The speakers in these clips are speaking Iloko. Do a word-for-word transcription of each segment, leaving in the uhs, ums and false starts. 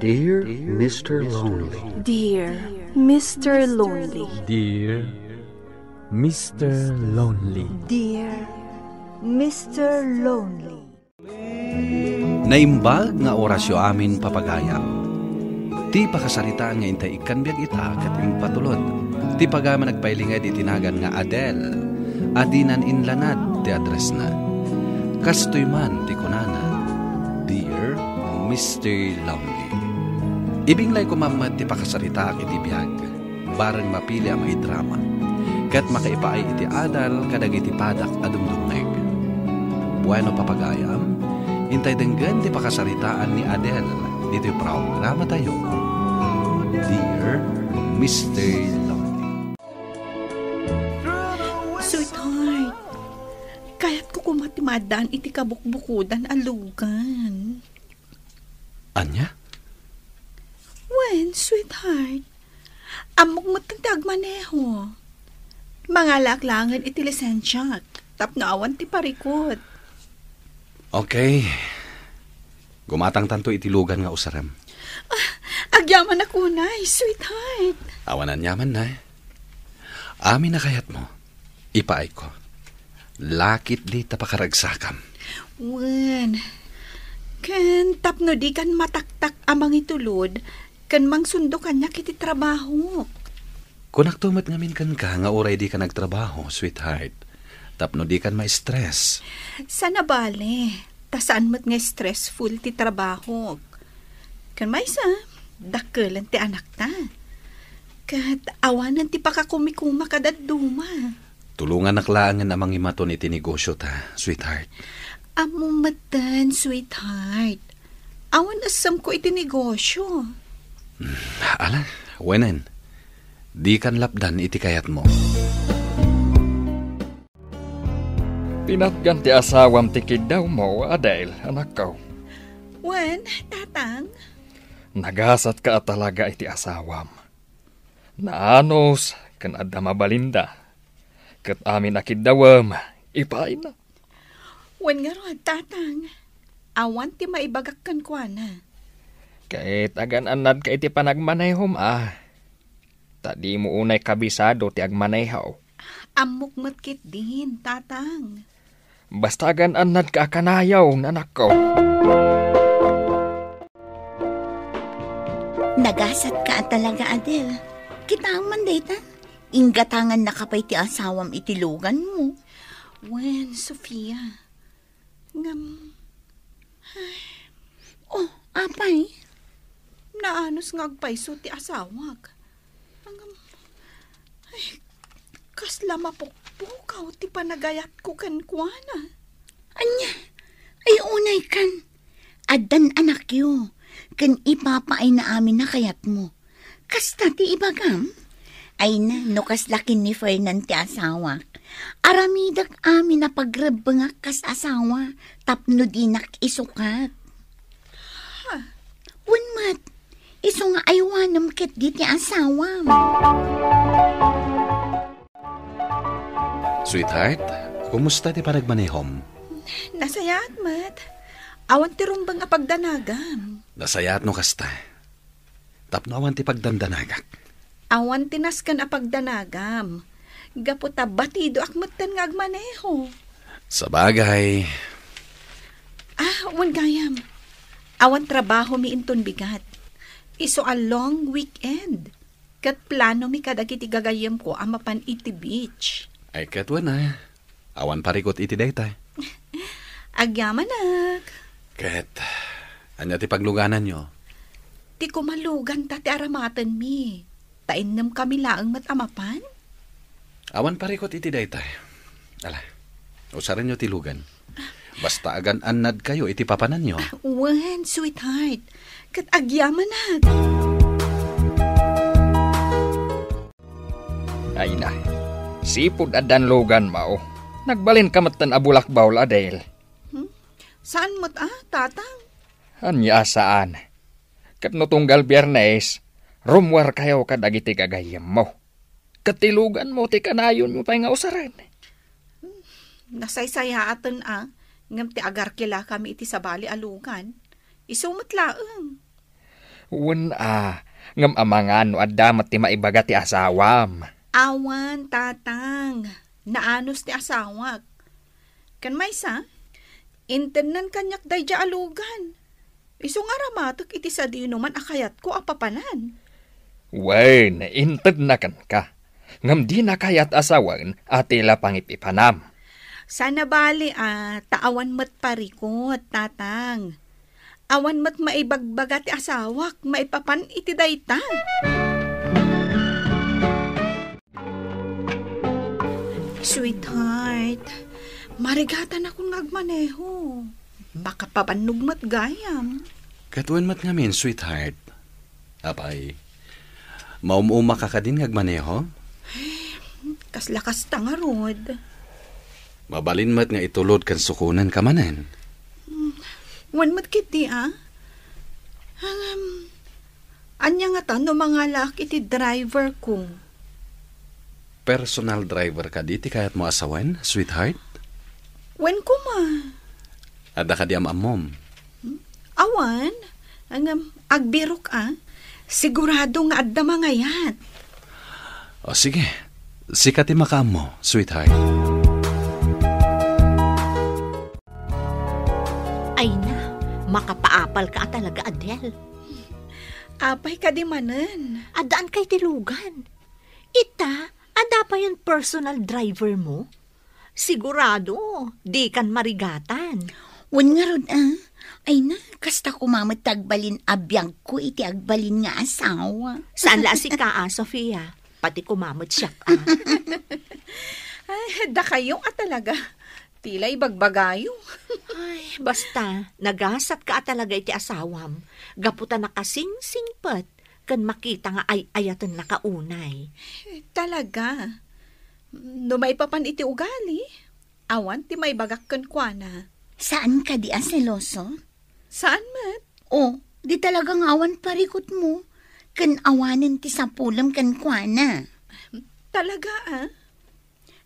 Dear Mister Lonely. Dear Mister Lonely. Dear Mister Lonely. Dear Mister Lonely. Naimbag nga orasyo amin, papagayam. Ti pakasaritaan nga intay ikkan biag ita ket impatulod. Ti pagayam nagpailinged iti nagan nga Adele, a dinan inlanad ti addressna. Kastoy man ti kunana, "Dear Mister Lonely." Ibinglay koma met ti pakasaritaak iti biag, bareng mapili a maidrama, ket makaipaay iti adal kadagiti padak a dumdumngeg. Bueno, papagayam, intay denggen ti pakasaritaan ni Adele ditoy programatayo, Dear Mister Lonely. Sweetheart, kayatko koma ti maaddaan iti kabukbukodan a lugan. Ania? Wen, sweetheart. Ammok met ti agmaneho. Mangalaak laengen iti lisensiak tapno awan ti parikut. Okay. Gumatangtanto iti lugan nga usarem. Ah, agyamanak unay, sweetheart. Awan aniamanna. Amin a kayatmo, ipaayko. Lakit di ta pakaragsakam. Wen, ken tapno dikan mataktak a mangitulod, ken mangsundo kaniak iti trabahok. Kunakto met ngamin kenka nga uray dikan agtrabaho, sweetheart, tapno dikan ma-stress. Saan a bale, ta saan met nga stressful ti trabahok. Ken maysa, dakkelen ti anakta. Ket awanen ti pakakumikuma kadadduma. Tulonganak laengen a mangimaton iti negosiota, sweetheart. Ammom metten, sweetheart. Awan essemko iti negosio. Hmm, ala, wenen. Dikan lapdan iti kayatmo. Pinatgan ti asawam ti kiddawmo, Adele, anakko. Wen, tatang. Nagasatka a talaga iti asawam. Naanus ken adda mabalinda. Ket amin a kiddawem, ipaayna. Wen ngarud, tatang. Awan ti maibagak kenkuana. Ket agan-annadka iti panagmanehom a. Ta dimo unay kabisado ti agmaneho. Ammok met ketdin, tatang. Basta agan-annadka a kanayon, anakko. Nagasatka a talaga, Adele. Kitaem man dayta. Inggatangannaka pay ti asawam iti luganmo. Wen, Sofia. Ngem, ay. Oh, apay? Naanus nga agpayso ti asawak. Ngem, ay, kasla mapukpukaw ti panagayatko kenkuana. Ania? Ay, unay kan. Addan anakyo, ken ipapaayna amin a kayatmo. Kasta ti ibagam? Ay na, no kasla ken ni Fernan ti asawak. Aramidek amin a pagrebbengak kas asawa, tapno dinak isukat. Ha? Wen met, isu nga aywanem ketdi ti asawam. Sweetheart, kumusta ti panagmanehom? Nasayaat met. Awan ti rumbeng a pagdanagam. Nasayaat no kasta. Tapno awan ti pagdandanagak. Awan ti nasken a pagdanagam. Gapu ta batidoak metten nga agmaneho. Sabagay. Ah, wen gayam. Awan trabahomi inton bigat. Isu a long weekend. Ket planomi kadagiti gagayyemko a mapan iti beach. Ay, ket wen a. Awan parikut iti dayta. Agyamanak. Ket, ania ti paglugananyo? Ti kumaluganta ti aramatenmi. Ta innem kami laeng met a mapan? Awan parikut iti dayta. Ala, usarenyo ti lugan. Basta agan-annadkayo iti papananyo. Ah, wen, sweetheart. Ket agyamanak. Ay na, sipud addan luganmo. Nagbalinka metten a bulakbaw, Adele. Hmm? Saan met a, tatang? Ania a saan? Ket no tunggal Biyernes, rummuarkayo kadagiti gagayyemmo. Ket ti luganmo ti kanayonmo pay nga usaren. Nasaysayaaten a, ngem ti agarkilakami iti sabali a lugan, isu met laeng. Wen a, ngem amangan no adda met ti maibaga ti asawam. Awan, Tatang. Naanus ti asawak. Ken maysa, intednan kaniak daydiay a lugan. Isu nga aramatek iti sadinoman a kayatko a papanan. Wen, intedna kenka. Ngem dina kayat a sawen a ti la pangipipanam. Saan a bali a, ta awan met parikut, Tatang. Awan met maibagbaga ti asawak maipapan iti dayta. Sweetheart, marigatanakon nga agmaneho. Makapabannog met gayam. Ket wen met ngamin, sweetheart. Apay, maum-uma ka kadin nga agmaneho? Kasla kasta ngarud. Mabalin met nga itulod ken sukonen ka manen. Hmm, wen met ketdi, a? Ngem, ania ngata no mangalaak iti driver ko? Personal driver kadi ti kayatmo a sawen, sweetheart? Wen koma. Adda kadi am-ammom? Hmm? Awan. Ngem, agbirok a. Sigurado nga adda mangayat. O, sige. Sika ti makaammo, sweetheart. Ay na, makapaapal ka a talaga, Adel. Apay kadi manen? Addaan kay ti lugan. Ita, adda payen personal driver mo? Sigurado, dikan marigatan. Wen ngarud, a. Ay na, kasta koma met ti agbalin a biagko iti agbalin nga asawa. Saan la a sika, a, Sofia? Pati koma met siak, a. Ay, dakayo a talaga. Tila ibagbagayo. Ay, basta, nagasatka a talaga iti asawam. Gapu ta nakasingsingpet ken makita nga ay-ayatenna ka unay. Talaga? No maipapan iti ugali, awan ti maibagak kenkuana. Saan kadi a seloso? Saan met? O, di talaga nga awan parikutmo, ken awanen ti sapulem kenkuana. Talaga, a?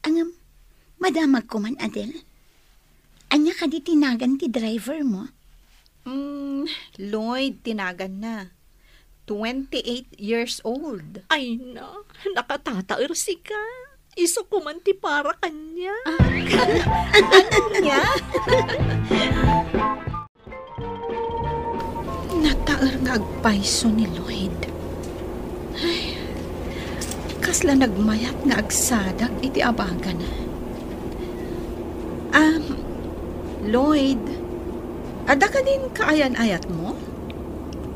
Ngem, madamagko man, Adel. Ania kadi ti nagan ti driver mo? Mm, Lloyd ti naganna. Twenty-eight years old. Ay na, nakatataer sika. Isu ko man ti para kaniak. Ah, ano niya? Nataer nga agpayso ni Lloyd. Ay, kasla nagmayat nga agsadag iti abagana. Um, Lloyd, adda kadin kaayan-ayatmo?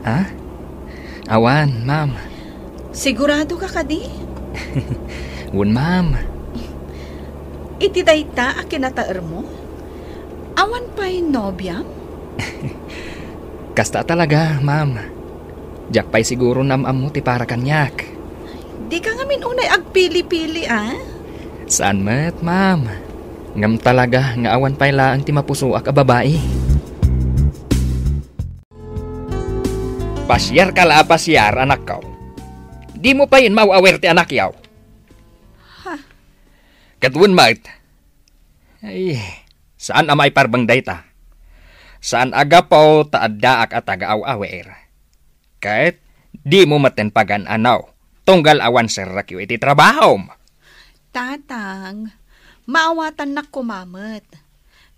Ha? Awan, ma'am. Sigurado ka kadi? Wen, ma'am. Iti dayta a kinataermo, awan pay nobiam? Kasta talaga, ma'am. Diak pay siguro nam-ammo ti para kaniak. Dika ngamin unay agpili-pili, a? Saan met, ma'am. Ngem talaga nga awan pay laeng ti mapusoak a babai. Pasiar ka la a pasiar, anakko. Dimo payen maaw-awer ti anakyo. Ha? Ket wen met. Ay, saan a maiparbeng dayta. Saan a gapu ta addaak a taga-aw-awer. Ket dimo metten pagan-anaw, tunggal awan serrekyo iti trabahom. Tatang, maawatannak koma met.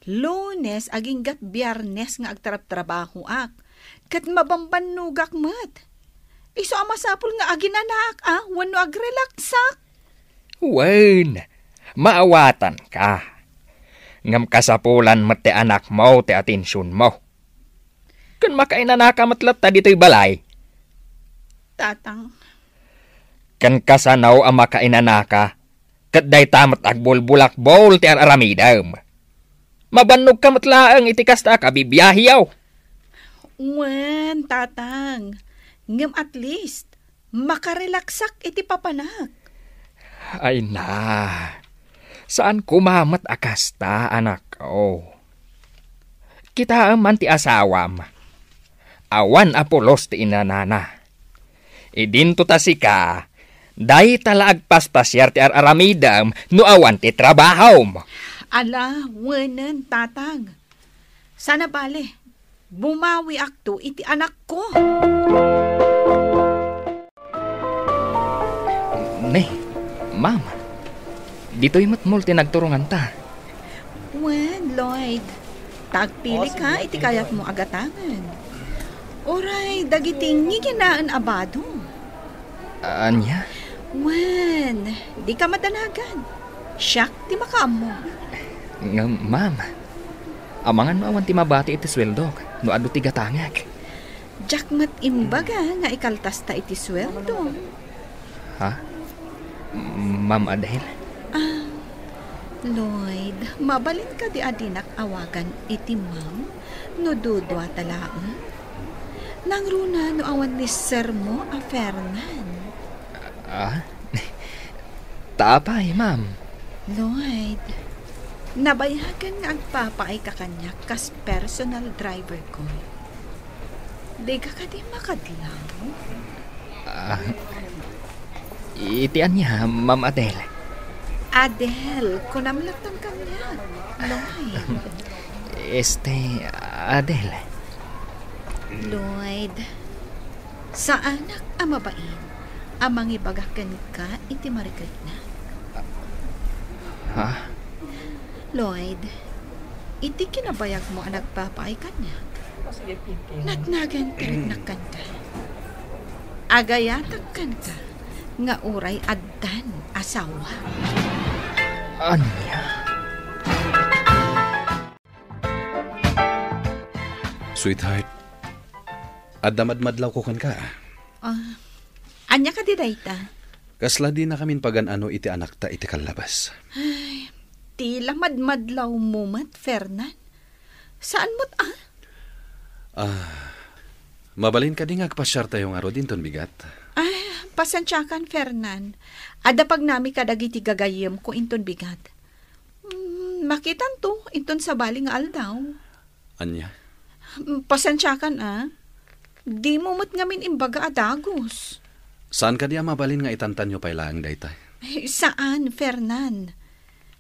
Lunes agingga't Biernes nga agtrabtrabahoak, ket mabambannogak met. Isu a masapul nga aginanaak a wenno agrelaksak. Wen, maawatanka. Ngem kasapulan met ti anakmo ti atensionmo. Ken makainanaka met latta ditoy balay. Tatang. Ken kasano a makainanaka, ket dayta met agbulbulakbol ti ar-aramidem. Mabannogka met laeng iti kasta a kabibiahiyo. Wen, Tatang. Ngem at least, makarelaksak iti papanak. Ay na, saan koma met a kasta, anakko. Kitaem man ti asawam. Awan a pulos ti inanana. Idinto ta sika, dayta la agpaspasiar ti ar-aramidem no awan ti trabahom. Ala, wenen, Tatang. Sana bale, Bumawiakto iti anakko. Ne, ma'am, ditoy met mall ti nagturonganta. Wen, Lloyd, ta agpilika iti kayatmo a gatangen. Uray dagiti ngiginaen a bado. Ania? Wen, dika madanagan. Siak ti makaammo. Ngem, ma'am, amangan no awan ti mabati iti sueldok no adu ti gatangek. Diak met imbaga nga ikaltasta iti sueldo. Ha? Ma'am Adele? Ah, Lloyd, mabalin kadi a dinak awagan iti ma'am no duduata laeng? Nangruna no awan ni sermo a Fernan. Ah? Ta apay, ma'am? Lloyd, nabayagan nga agpapaayka kaniak kas personal driver ko. Dika kadi makadlaw? Ah, iti ania, Ma'am Adele? Adele, kunam latta kaniak, Lloyd. Este, Adele. Lloyd, saanak a mabain a mangibaga kenka iti marikriknak. Ha? Lloyd, iti kinabayagmo a nagpapaay kaniak, natnagan ti riknak kenka. Agayatak kenka nga uray addan asawa. Ania? Sweetheart, adda madmadlawko kenka. Ah, ania kadi dayta? Kasla dinakamin pagan-ano iti anakta iti kallabas. Ay, ti la madmadlawmo met, Fernan. Saan met, ah? Ah, mabalin kadi nga agpasiartayo ngarud inton bigat? Ah, pasensiakan, Fernan. Adda pagnami kadagiti gagayyemko inton bigat. Mm, makitanto inton sabali nga aldaw. Ania? Mm, pasensiakan, ah. Dimo met ngamin imbaga a dagus. Saan kadi a mabalin nga itantanyo pay laeng dayta? Eh, saan, Fernan.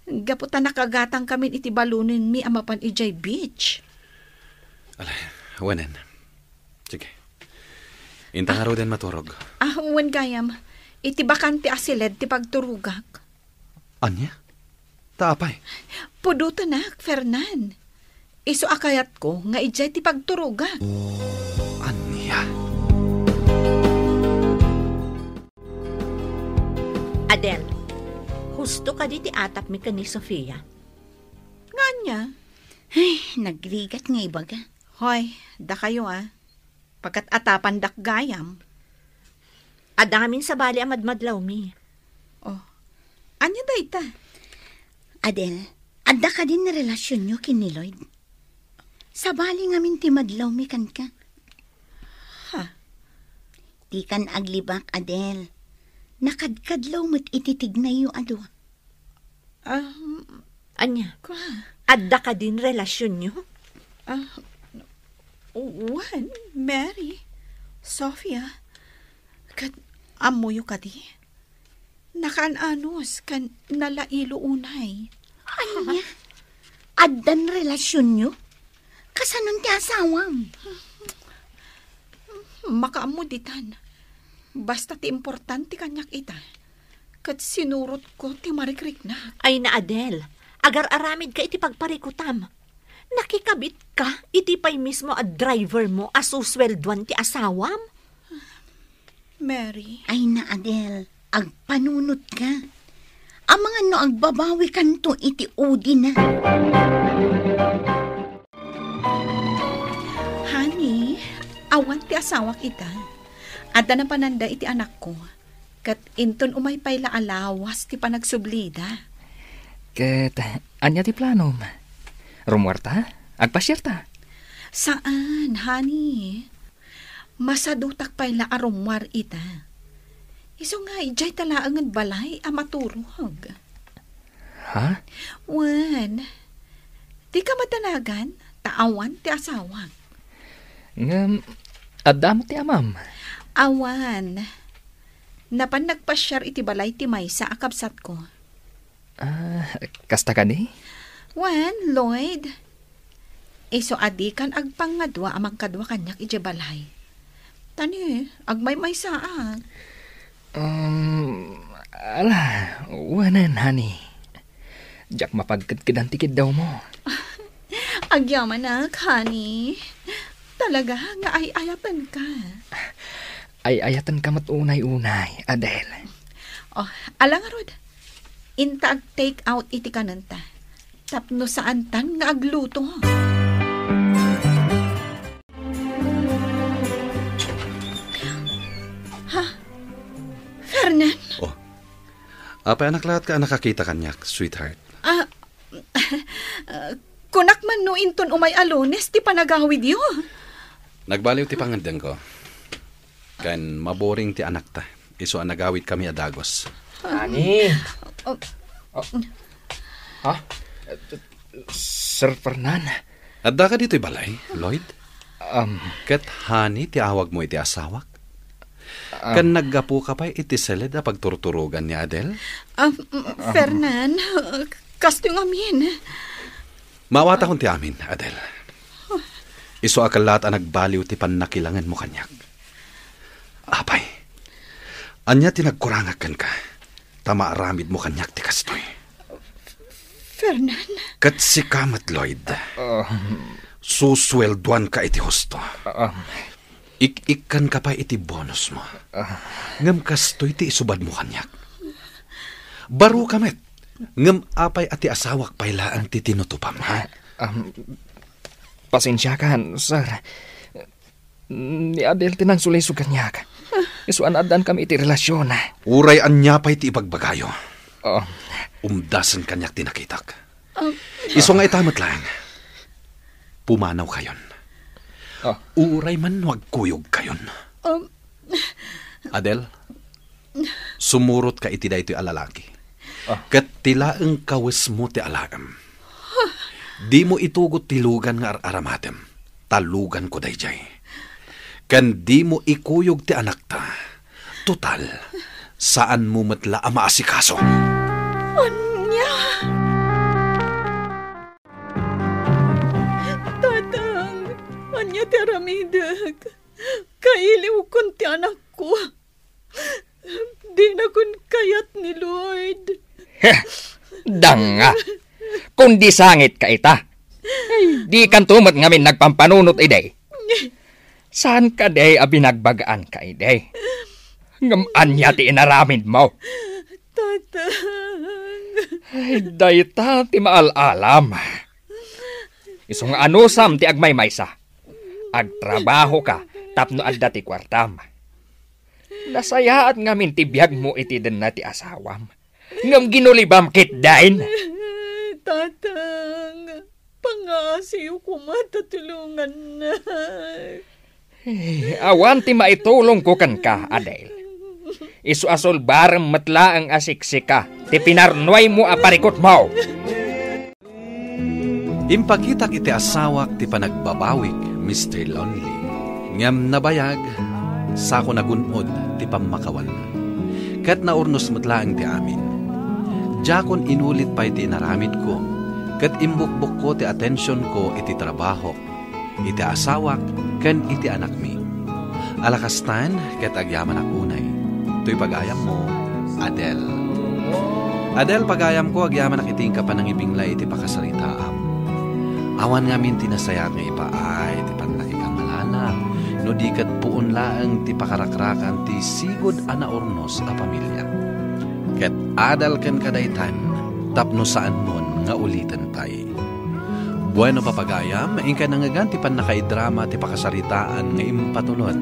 Gapu ta nakagatangkamin iti balonenmi a mapan idiay beach. Alay, wenen. Sige. Inta ngaruden maturog. Ah, wen gayam. Iti bakante a siled ti pagturogak. Ania? Ta apay? Pudotenak, Fernan. Isu a kayatko nga idiay ti pagturogak. Ania? Adel, husto kadi ti atapmi ken ni Sofia? Nga ania? Ay, nagrigat nga ibaga. Hoy, dakayo, ah. Pagkat-atapandak gayam. Adamin sabali a madmadlawmi. Oh, ania dayta? Adel, adda kadin relasionyo ken ni Lloyd? Sabali ngamin ti madlawmi kenka. Ha? Dikan aglibak, Adel. Nakadkadlaw met iti tignayyo a dua. Um, Ania? Kwa? Adda kadin relasionyo? Ah, wen, Mary, Sofia, ket ammoyo kadi? Nakaan-anos ken nalailo unay. Ania? Addan relasionyo? Kasanon ti asawam? Makaammo ditan. Basta ti importante kaniak ita, ket sinurotko ti marikriknak. Ay na, Adel, agar-aramidka iti pagparikutam. Nakikabitka iti pay mismo a drivermo a susueldoan ti asawam? Mary. Ay na, Adel, agpanunotka. Amangan no agbabawikanto iti udina. Honey, awan ti asawak ita. Adda napananda iti anakko. Ket inton umay pay la a lawas ti panagsublida. Ket ania ti planom? Rummuarta? Agpasiarta? Saan, honey. Masadutak pay la a rummuar ita. Isu nga idiay ta laengen balay a maturog. Ha? Wen, dika madanagan, ta awan ti asawak. Ngem, adda met ti amam? Awan. Napan nagpasiar iti balay ti maysa a kabsatko. Ah, kasta kadi? Wen, Lloyd. Isu a dikan agpangngadua a mangkadua kaniak idiay balay. Ta ni, agmaymaysaak. Um, ala, wen, honey. Diak mapagkedkedan ti kiddawmo. Agyamanak, honey. Talaga nga ay-ayatenka. Ay-ayatenka met unay-unay, Adele. Oh, ala ngarud. Inta ag-take out iti kanenta. Tapno saantan nga agluto. Ha? Fernan? Oh. Apay, anak, laat ka a nakakita kaniak, sweetheart? Ah, ah, kunak man no inton umay a Lunes ti panagawidyo. Nagbaliw ti pangngeddengko. Ken maboring ti anakta. Isu a nagawidkami a dagus. Ani? Oh. Oh. Ha? Sir Fernan? Addaka ditoy balay, Lloyd? Um, Ket honey ti awagmo iti asawak? Um, Ken naggapuka pay iti siled a pagturturogan ni Adele? Um, Fernan, kastoy ngamin. Maawatakon ti amin, Adele. Isu a kellaat a nagbaliw ti pannakilangenmo kaniak. Apay, ania ti nagkurangak kenka? Ta maaramidmo kaniak ti kastoy. Fernan? Ket sika met, Lloyd. Ah. Susueldoanka iti husto. Ah. Ik-ikkanka pay iti bonusmo. Ah. Ngem kastoy ti isubadmo kaniak. Baroka met. Ngem apay a ti asawak pay laeng ti tinutupam, ha? Ah, um, pasensiakan, sir. Ni Adele ti nangsulisog kaniak. Isu a naaddaankami iti relasion. Uray ania pay ti ibagbagayo. Oh. Umdasen kaniak ti nakitak. Oh. Isu nga ita met laeng. Pumanawkayon. Oh. Uray man no agkuyogkayon. Oh. Adele, sumurotka iti daytoy a lalaki. Ah. Ket ti laeng kawesmo ti alaem. Dimo itugot ti lugan nga ar-aramatem, ta luganko daydiay. Ken dimo ikuyog ti anakta. Total, saanmo met la a maasikaso. Ania? Tatang, ania ti aramidek? Kailiwkon ti anakko. Dinakon kayat ni Lloyd. Heh! Danga! Kundi sangitka ita. Ay, dikanto met ngamin nagpampanunot idi. Saan kadi a binagbagaanka idi? Ngem ania ti inaramidmo? Tatang. Ay, dayta ti maal-alam. Isu nga anusam ti agmaymaysa. Agtrabahoka tapno adda ti kuartam. Nasayaat ngamin ti biagmo iti denna ti asawam. Ngem ginulibam ketdin. Tatang, pangaasiyo koma ta tulongannak. Eh, awan ti maitulongko kenka, Adele. Isu a sulbarem met laeng a siksika ti pinarnuaymo a parikutmo. Impakitak iti asawak ti panagbabawik, Mister Lonely. Ngem nabayag, sako nagun-od ti pammakawanna. Ket naurnos met laeng ti amin. Diakon inulit pay ti inaramidko, ket imbukbokko ti atensionko iti trabahok, iti asawak, ken iti anakmi. Ala kastan, ket agyamanak unay. Toy pagayammo, Adele. Adele, pagayamko, agyamanak iti inka panangibinglay iti pakasaritaam. Awan ngamin ti nasayaat nga ipaay ti pannakikamalala, no di ket puon laeng ti pakarakrakan ti sigud a naurnos a pamilia. Ket adal kenka daytan tapno saanmon nga uliten pay. Bueno, papagayam, inkay nangngegan ti pannakaidrama ti pakasaritaan nga impatulod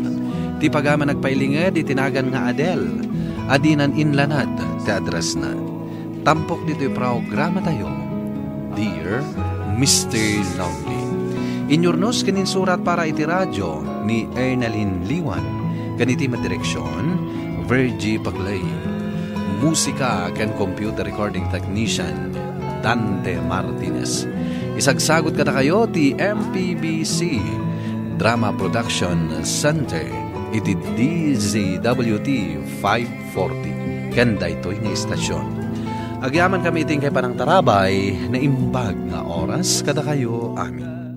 ti pagayam a nagpailinged iti nagan nga Adele a dinan inlanad ti addressna. Tampok ditoy programatayo, Dear Mister Lonely. Inyurnos ken insurat para iti radio ni Ernalyn Liwan, ken iti madireksion, Virgie Paglay. Musika ken computer recording technician, Dante Martinez. Isagsagut kadakayo ti M P B C Drama Production Center iti D Z W T five forty ken daytoy nga istasyon. Agyamankami iti inkay panangtarabay, naimbag nga oras kadakayo amin.